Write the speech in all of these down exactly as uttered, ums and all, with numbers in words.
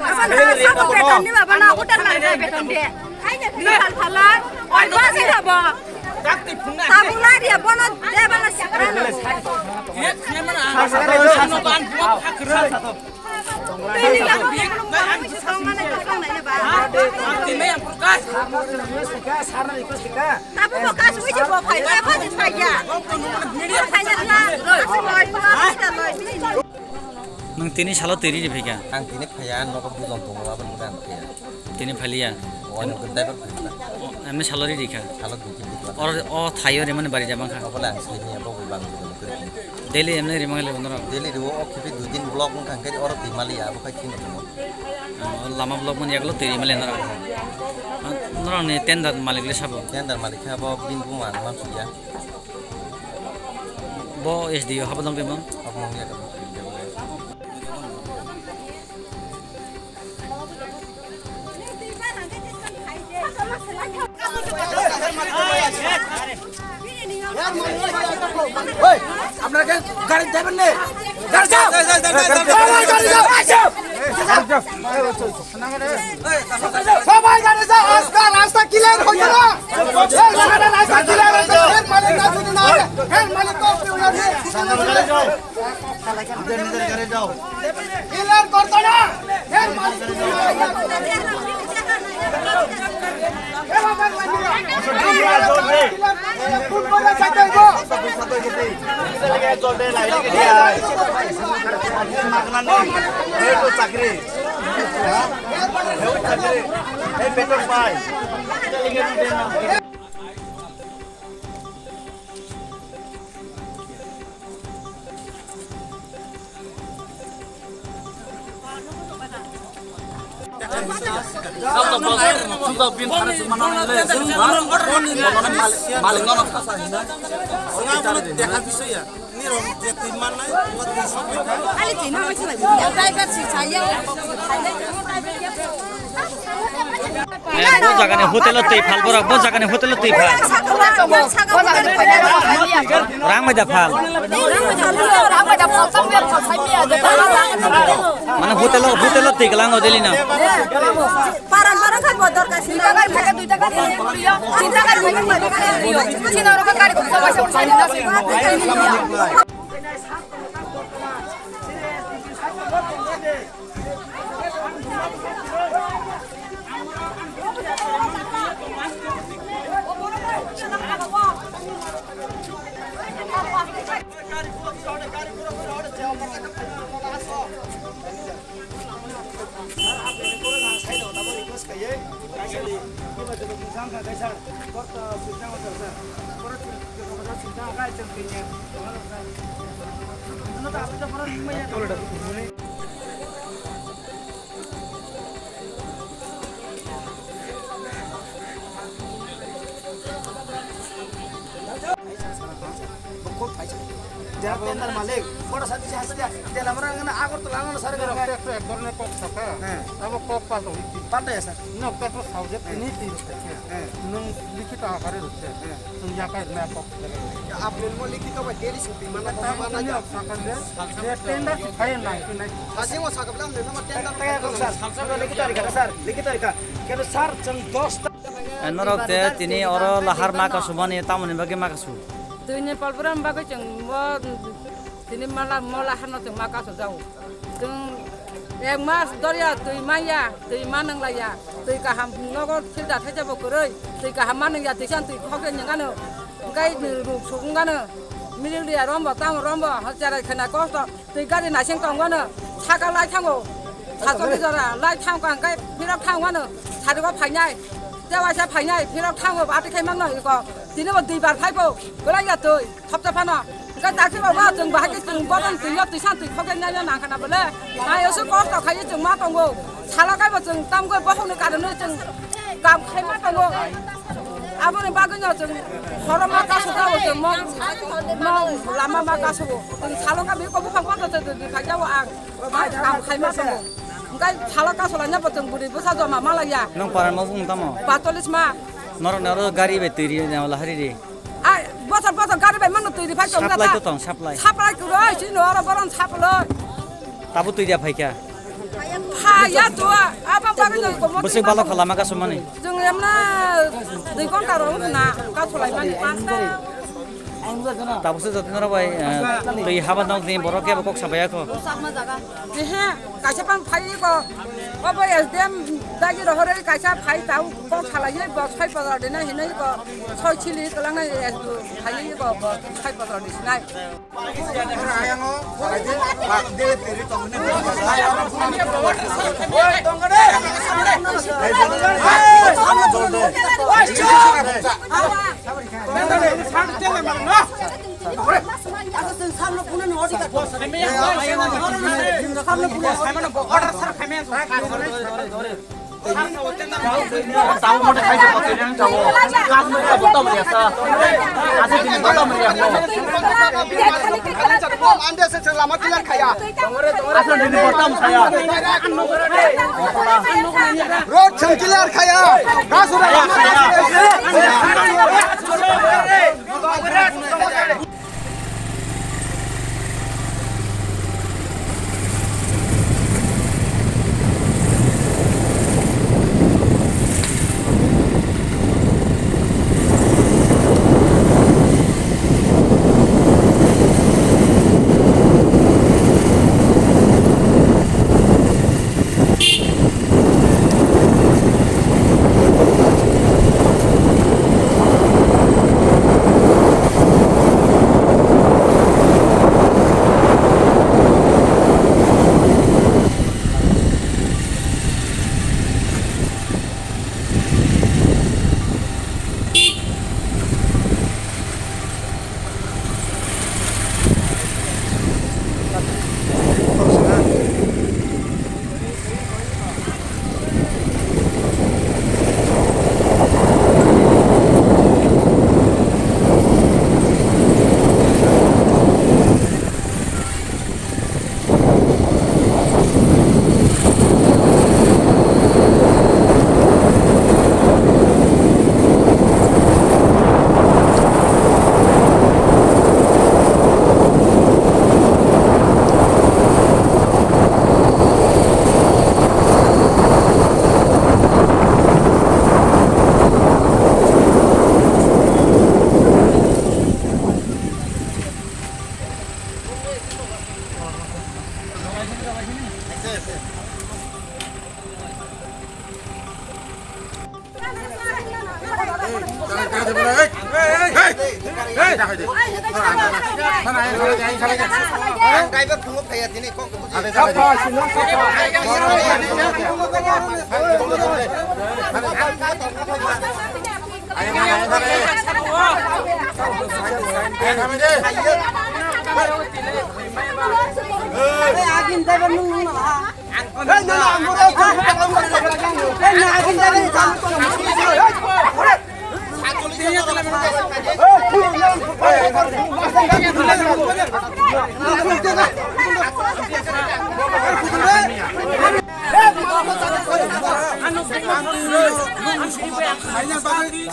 Asal na sabo beton ni baba na hotel na beton de. Ai ne ni hal phala. Oi ba si habo. Tabung lai dia bono de bana sikra na. Tini yang perkas. Tini yang perkas. Tabuk bo kasu wi se bo phai, oi, phai se phai ya. Phai ya la, loi, loi, loi, loi. Nwng tini salo twi ri phai kha? Ang tini phai ya, nogo bujon tongo, aboni bagwi ang phai ya. Tini phai liya? O, ang driver phai kha. Emni salo ri ri kha? Salo dui tin din. Or, o thaio rimani bari jabang kha? Obo le ang sai ni ya, bo bai bang bujon khe. Daily emni rimang le bono rok? Daily riwo, o khibi dui din block wng kha, hingke oro twi mali ya, abo khai khino tongo. O lama block mani yagulo twi mali norok. Norok ni tender malik le sabo? Tender malik khe abo bini buma ang mansukya. Bo S D O habo dong twi mo? Abo mong ya. এই, আপনারা কি গাড়ি দেবেন না? গাড়ি যাও। যাও, যাও, যাও, যাও, যাও, যাও। গাড়ি যাও। সবাই গাড়ি যাও, আজকে রাস্তা ক্লিয়ার হইছে না। এই সারা রাস্তা ক্লিয়ার হইছে না। এর মানে না, যদি না হয়, এর মানে তো কেউ যাবে। নিজের, নিজের গাড়ি যাও। ক্লিয়ার করতো না। এর মানে চাকরি। চাকরি। এই বেতন পাই। Eh, bo jagani hotel o twi phal borok, bo jagani hotel o twi phal. Rang bai da phal. Mane hotel o, hotel o twi kwlango daily no. Paran paran kha bo dorkar. Dui taka, dui taka, tin taka, tin taka. Tender malik, boro sati si hasti, tela mara ngana Agartala ngana sari ngana. Ekta, ekta ek dhoroner kok sakha. Heh. Abo kok palto hiti. Palto ya, sir. No, ekta ekta sauje tini tin rok khaikhe. Heh. Nwng likhito akare rwkhe. Heh. Nwng yakai rwna kok. Apni mo likhito bai daily shooting mana kok mana ja. Sakha je, je tender si phai nai, si nai. Hasi mo sakha blam nai nama tender. Ekta ekta sir, likhito rikha, sir, likhito rikha. Kero sir, chwng dos ta. Eh, norok te tini oro lahar ma kasumani tamoni bagwi ma kasu? Twi ni polbram bagwi chwng bo tini mala mola hano chwng ma kasu jau. Chwng ek mas dorya twi manya, twi ma nang laya. Twi kaham nogo filter thaisa bo kwrwi, twi kaham ma nang ya, twi san twi khokhe nyang ano. Gai ruk suk wng ano. Middle dia rombo, tamo rombo, ha cherai khana kosto. Twi gari naising tongwano saka lai thango. Satoli jora lai thang kang kai phirok thang mano sari ba phainai. Tewa sa phainai phirok thang ba ati khai mano iko. Tini bo dui bar phai bo. Belai ya tui thopta phano. Kai takhi ba ba jeng ba hake jeng bodan tui yo tui san tui khokai nai nang khana bole. Ai oso kosto khai jeng ma tongo. Sala kai bo jeng tam go bohong ni karon jeng kam khai ma tongo. Aboni bagwi no jeng horo ma kaso jabo jeng mo. Mo lama ma kaso. Jeng salo ka bi ko bukhang koto jeng di phai jabo ang. Kam khai ma tongo. Engkai salo kaso lanya bo jeng buri bwsa joma ma laya. Nang paran mo bung tamo? Patolis ma. Norok naro gari bai twi ri na wala hari ri. Ai, bosor bosor gari bai mano twi ri phai tong jata. Supply to tong, supply. Supply to roi, sino oro boron supply. Tabo twi dia phai kha. Phai ya to, apa bagwi jeng ko mo. Bwswk balok kha lama kaso mani. Jeng emna dui ghonta rong na kaso lai mani. Tabukse jotino rok bai, eh, twi haba nok ni borok kebo kok sabaya kho. Ehe, kaisa pan phai ko, obo S D M dagi rohoroi kaisa phai tau kok salai bo soi pojor dina hinoi ko, soi chili kolang nai S D M phai ko bo soi pojor di sinai. Road chwng clear khaya. Kasura lama clear khaya.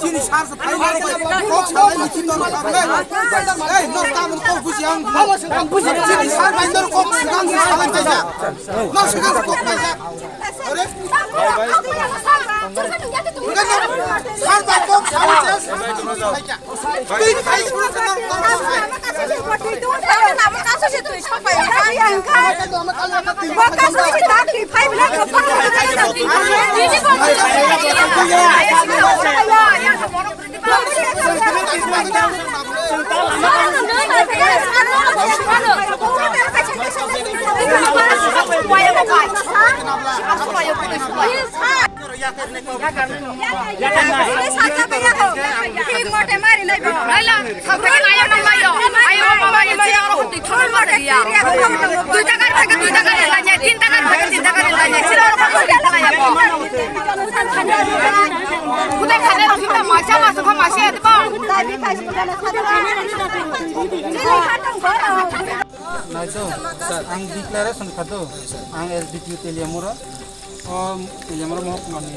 Chini sar sa phai nang kok salai ni chini nang kok le. Ei, nang tamon kok buji ang. Ang buji chini sar phai nang kok swkang salai phai ja. Nang swkang kok phai ja. Are? Sar phai kok salai ja. Twi phai sura sa nang kok phai. Naito, ang declaration khado, ang S D P O Teliamura, o Teliamura mohokmani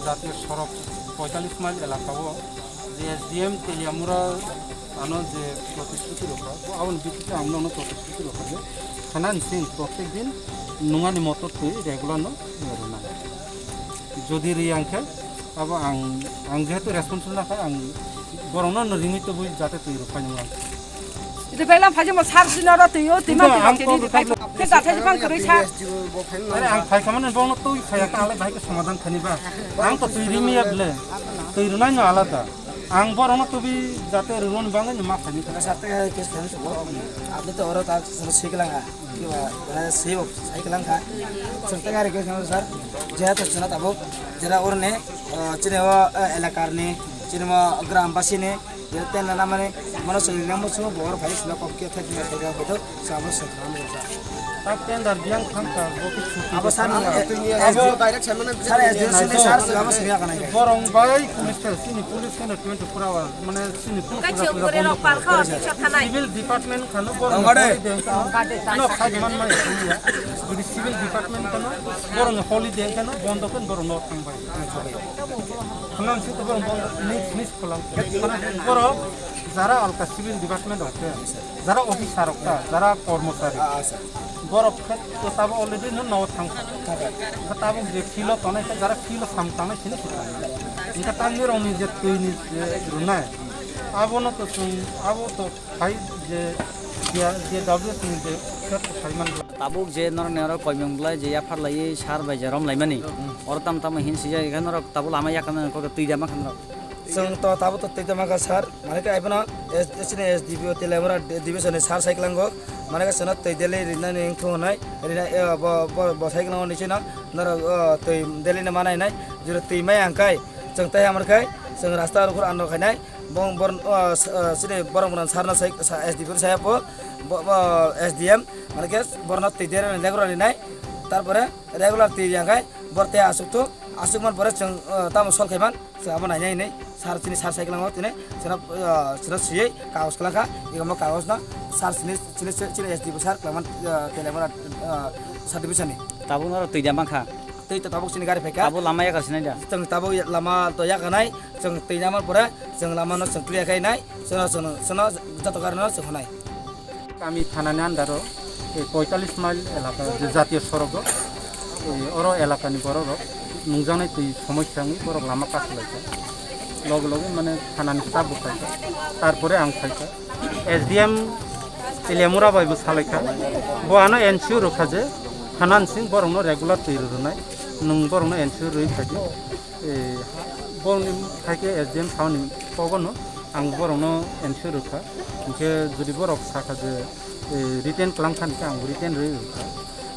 jatiyo sorok poitalis mile elaka o je S D M Teliamura ano je protisthuti rokha, bo aboni bisingtwi ang nono protisthuti rokha je khana nising protek din nungani motor twi regular no rwnai. Jodi ri ang khe, abo ang, ang jehetu responsible nakha, ang borokno no ringwi tubui jate twi rwphai nung ang. Ito bela phaji mo sar sino ro twi o twi ma twi ang kini kok di phai kok. Khe jathai bang kwrwi sa. Are ang phai khamani bongno twi phai kha ale bhai khe somadan khani ba. Ang to twi rimi ya ble. Twi rwnai no alada. Ang borokno tubui jate rwrwni bangwi no ma phai ni kha. Sar te ke phai so. Abo to oro ta sino siklang ha. Kiba, eh, siyok, sai kalang kha. Chwng tang ari khe sar, jeha to chwngno tabuk, jera oroni, eh, chini o, eh, elakar ni, chini mo gram basi ni, jera ten na mani, mano chwng ni nang mo chwng bo oro phai sino kok khe thai thai thai thai thai, sa bo sa thang mo sa. Tak tender biang thang ka, bo ki chuti. Abo sar ni, eh, abo direct sar mano sar, eh, jera sini sar, abo sini akan ai. Borong bai, Mister Sini police kana twenty-four hour. Mane chini police kachi pura ugure pura rok bondo palkha kore. Office o thanai. Civil department khano borok holiday khano no khai man mai. Jodi civil department khano borok holiday khano bondo khen borok no thang bai. Khonam si to borok bondo next next kholang. Borok jara alka civil department rok khe, jara officer rok ta, jara kormochari. Borok khe to tabo already no no thang kha. Kha tabuk je field o tongnai khe jara field o sam tangnai sini si tangnai. Engkha tamni rokni je twi ni je rwnai. Abono to chwng, abo to khai je, je, je W S ni je khe to khai man. Tabuk je norok ni oro koimung belai je yaphar laiwi sar bai je rom laimani. Oro tam tamo hin sijak khe norok tabuk lama yakana kok twi dama khan norok. Chwng to tabuk to twi dama kha sar. Mane khe aiphano S-, chini S D P O Teliamura di-, division ni sar cyclango. Mane khe chwngno twi deli rinani wngthung hwnwi. Rina, eh, bo, bo, bo cyclango ni chwngno norok, oh, twi deli no manai nai. Jora twi maya hwnkhe chwng tei hamar khai chwng rasta rukhur ano khainai. Bong bor, oh, s-, oh, chini borok mwnam sarno sai, sa-, S D P O ni saya po. Bo, bo S D M. Mane khe borno twi deli regular rinai. Tarpore regular twi yang khai bor tei asuk thu. Asuk man pore chwng, oh, tamo sol khai man. Chwng abo nainai hinwi sar chini sar cyclango tini chwngno, ah, chwngno swiwi kagoj kwlangkha, ego mo kagojno sar chini, chini, chini S D P sar kwlangma, ah, Teliamura, ah, sub division ni. Tabuk norok twi da mankha? Twi to tabuk chini gari phaikha. Tabuk lama yakar sinai da? Chwng tabuk lama to yakanai, chwng twi naman pore chwng lamano chwng clear khainai, chwngno, chwngno, chwngno joto garino chwng hwnai. Kami thanani under o, eh, poitalis mile elaka, je jatiyo sorok o, eh, oro elakani borok rok nungjaknai twi somosya wngwi borok lama kasulaikha. Loge loge mane thanani staff bo phaikha. Tarpore ang phaikha. S D M Teliamura bai bo salaikha. Bo ano N C O rwkha je thanani sing borokno regular twi rwnai. Nwng borokno N C O rwi phaidi. Eh, borokni hai khe S D M saoni kogono ang borokno N C O rwkha. Hinkhe jodi borok sakha je, eh, written kwlangkha hinkhe ang written rwi rwkha.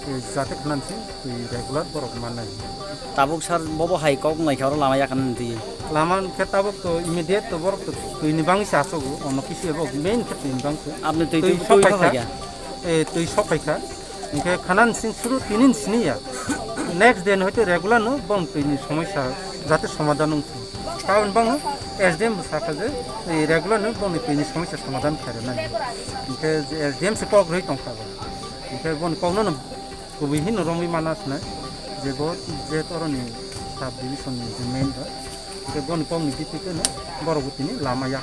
Eh, jate khwnansi twi regular borok mannai. Tabuk sar bobo hai kok wnglaikha oro lama yakarnani twi. Lama hinkhe tabuk to immediate to borok to twini bangwi se achogo, ono kisi ebo main khe twini bangwi se. Apni twi, twi, twi sokphaikha. Eh, twi sokphaikha. Hinkhe khana nising suru tini ni sini ya. Next day ni hoite regular no bong twi ni somosya jate somadhan wng thung. Taboni bangno S D M bo sakha je, eh, regular no bong ni twi ni somosya somadhan khairoknani. Hinkhe je S D M se kok rwi tongkha bo. Hinkhe boni kokno no kubui hino romwi mana sinai je bo je toroni sub division ni je main ba. Hinkhe boni kokni bithi khe no borok bo tini lama ya.